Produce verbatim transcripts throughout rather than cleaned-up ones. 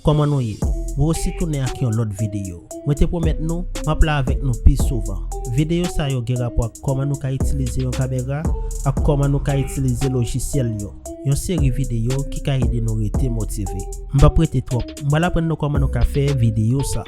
Kòman nou ye? Mwen osi tounen ak yon lòt videyo. Mwen te pwomèt nou, m ap la avèk nou pi souvan. Videyo sa yo gen rapò ak kòman nou ka itilize yon kamera ak kòman nou ka itilize lojisyèl yo. Yon seri videyo ki ka ede nou rete motive. M p ap rete twòp, m pral aprann nou kòman nou ka fè videyo sa.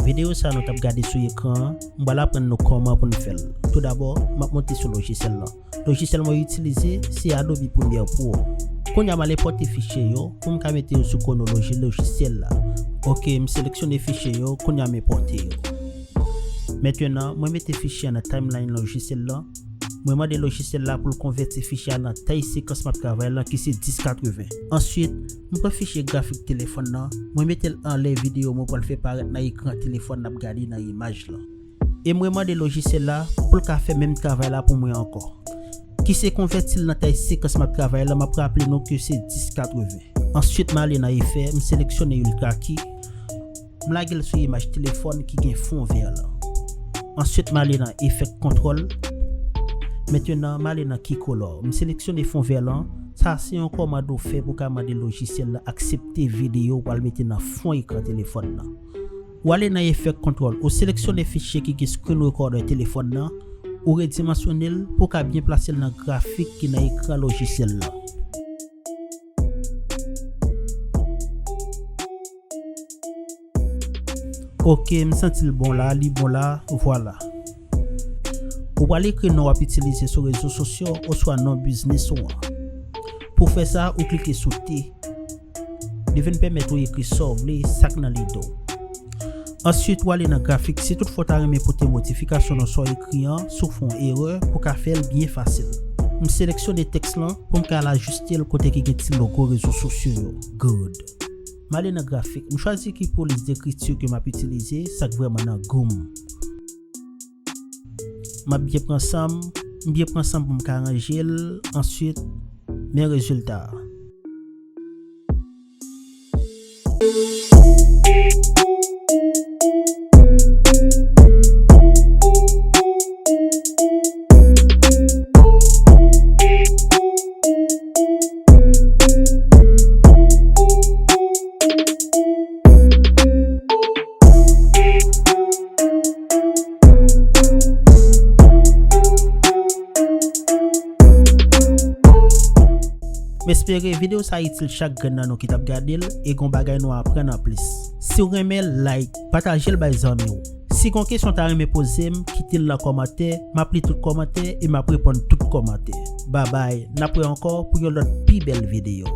Videyo sa nou t ap gade sou ekran an, m pral aprann nou kòman pou n fè l. Toudabò, m ap monte sou lojisyèl lan. Lojisyèl mwen itilize, se Adobe Premiere Pro. Kounye a, m al enpòte fichye yo pou m ka mete yo sou kwonoloji lojisyèl la. Oke, m seleksyone fichye yo, kounye a m enpòte yo. Mentenan, mwen mete fichye a nan timeline lojisyèl lan. Mwen mande lojisyèl la pou l konvèti fichye a nan tay sekans m ap travay lan, ki se dis katreven. Answit, m pran fichye grafik telefòn nan, mwen mete l anlè videyo mwen pral fè parèt nan ekran telefòn n ap gade nan imaj lan. E mwen mande lojisyèl la pou l ka fè menm travay la pou mwen ankò, ki se konvèti l nan tay sekans m ap travay lan, m ap raple nou ke se dis katreven. Answit, m ale nan efè, m seleksyone Ultra Key, m lage l sou imaj telefòn ki gen fon vè lan. Answit, m ale nan Effect Control. Mentenan, m ale nan Key Color. M seleksyone fon vè lan. Sa se yon kòmand ou fè pou w ka mande lojisyèl la aksepte videyo w pral mete nan fon ekran telefòn nan. Ou ale nan Effect Control, ou seleksyone fichye ki gen screen recorder telefòn nan, ou redimansyone l pou w ka byen plase l nan grafik ki nan ekran lojisyèl la. Oke, m santi l bon la, li bon la, vwala. Ou pral ekri non w ap itilize sou rezo sosyo oswa non biznis ou an. Pou fè sa, ou klike sou T. Li vin pèmèt ou ekri sa w vle, sa k nan lide w. Answit, w ale nan grafik. Si toutfwa w ta renmen pote modifikasyon nan sa w ekri an, si w fè yon erè, pou w ka fè l byen fasil. M seleksyone tèks lan pou m ka al ajiste l kote ki gen ti logo rezo sosyo yo. Good. M ale nan grafik. M chwazi ki polis dekriti ke m ap itilize, sa k vrèman nan goum. M ap byen pran san m, m byen pran san m pou m ka ranje l, answit, men rezilta a. M espere videyo sa itil chak grenn nan nou ki t ap gade l e gon bagay nou aprann anplis. Si w renmen l, like, pataje l bay zanmi w. Si gon kesyon w ta renmen poze m, kite l nan kòmantè, m ap li tout kòmantè e m ap reponn tout kòmantè. Babay, n ap wè ankò pou yon lòt pi bèl videyo.